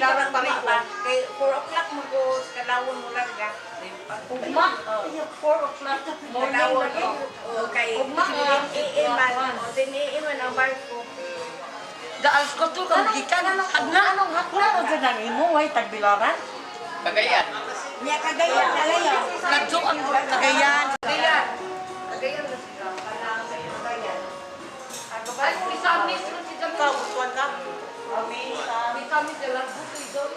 Tagbilaran pa rin ko. Kay 4 o'clock mo ko kalawon mo larga. Ugma. 4 o'clock. Morning Kalawon na. o kay Ugma. 10 AM man. O 10 AM man ang barko. Daas ko to kang gikan. Hagna Anong hakna o dyan ang imo, way tagbilaran? Cagayan. Nya Cagayan alayo. Kadto ang Cagayan. Cagayan. Cagayan na sila. Cagayan. Ay, misamis ro si Jamil. Ikaw, gustuhan ka? Misamis sila butoy daw.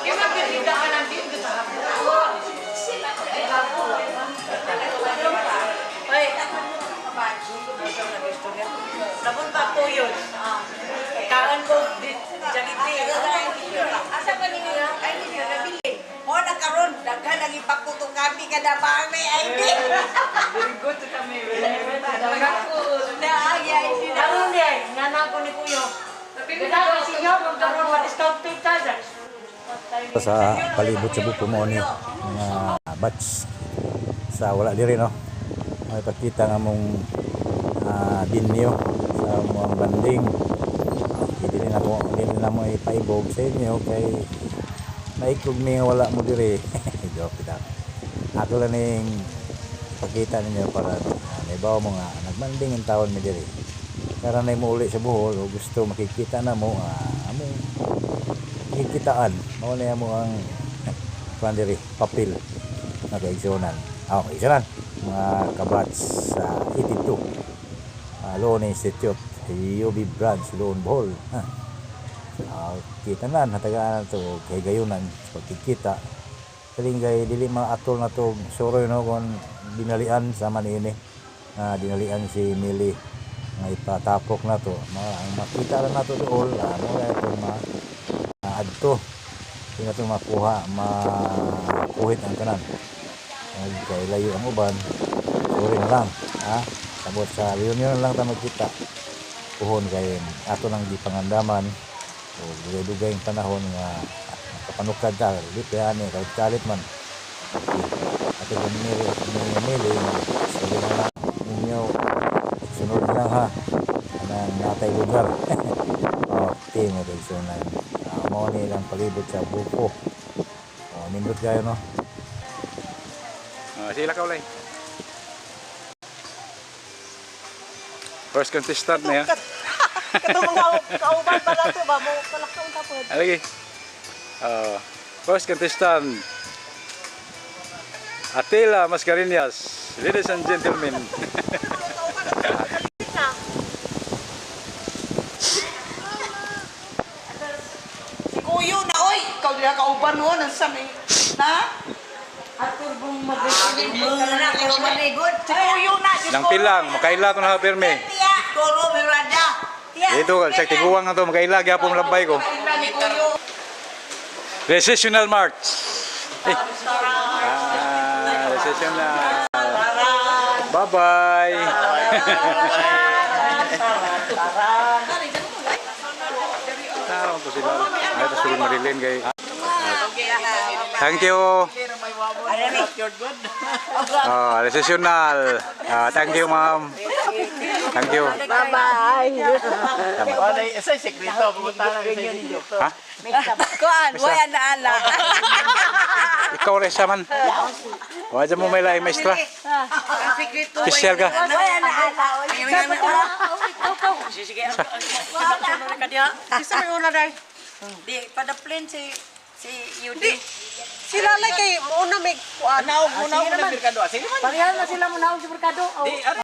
Di ba pinita ka ng din sa Ay. Sabon pa po yun. Kaan ko di Jollibee. Asa pa ninyo? Ay ninyo nabili. Mo na karon daghan ang ipakutong kami kada ba may ID. Very good kami. Na ay ID na. Karon di ay, nga ko ni Kuyo. Ganda sinyo, magkaroon ma-discount 2,000. Sa palibot sa buko mo ni mga batch sa wala diri, no, may pakita nga mong binyo sa mga banding. Dili na ko, dili na mo ipaibog sa inyo kay maikog mi nga wala mo diri. Joke kita. Ako lang ning ipakita ninyo para may bawo mo nga nagbanding ang taon mi diri. Karon na mo uli sa Bohol o gusto makikita na mo, among kikitaan mao na mo ang kuan diri, papel na kaigsunan. Ah, kaigsunan mga kabats sa 82 Loan Institute UB Branch, Loan Bohol. Ha. Kita na hatagaan na to kay gayunan sa pagkikita kalinggay dili maatol na to suroy, no, kon dinalian sa manini nga dinalian si Mili nga ipatapok na to. Ang makita lang nato dool, mo na itong ma adto di na ito makuha, makuhit ang tanan. Kay layo ang uban, sorry na lang ha. Sabot sa reunion na lang ta magkita puhon kay ato nang gipangandaman o dugay-dugay ang panahon nga kapanukad ta di pa ani kalit kalit man ato ni Mili. Sorry na lang ninyo, sunod na lang ha, anang natay lugar. Okay, mga kaigsunan, mao ni ilang palibot sa buko. Oh, nindot kayo, no? Ah, sila ka ulay. First contestant na yan. Katong mga kauban pa lang to ba mo kalakaon ka po. Ah, lagi. First contestant, Atila Mascareñas. Ladies and gentlemen. Si Kuyo na oy, ikaw dira kauban mo nang sa may na. Atur bong mag-record. Na pero manigod. Si Kuyo na, Diyos Nang ko. pilang, makaila to na pirmi. Tiya, toro mirada. Tiya. Dito, sa tiguang na to, makaila, gyapon lambay ko. Kaila ni Kuyo. Recessional March. Eh. Ah, recessional. Bye-bye. Taron to sila. Ay, ito sila Marilyn kay. Thank you. Ah, recessional. Ah, thank you, ma'am. Thank you. Bye-bye. Wala, isa sekreto. Pumunta lang sa inyo. Ha? Kuan, way ana ala. Ikaw rin siya man. Wala mo may laing maestra. Official ka. Way ana ala. Isa may una day. Di padaplin si si Yudi. Sila lay kay una may kuan. Naog muna ako na merkado. Sige man. Pareha na sila mo naog sa merkado. Di,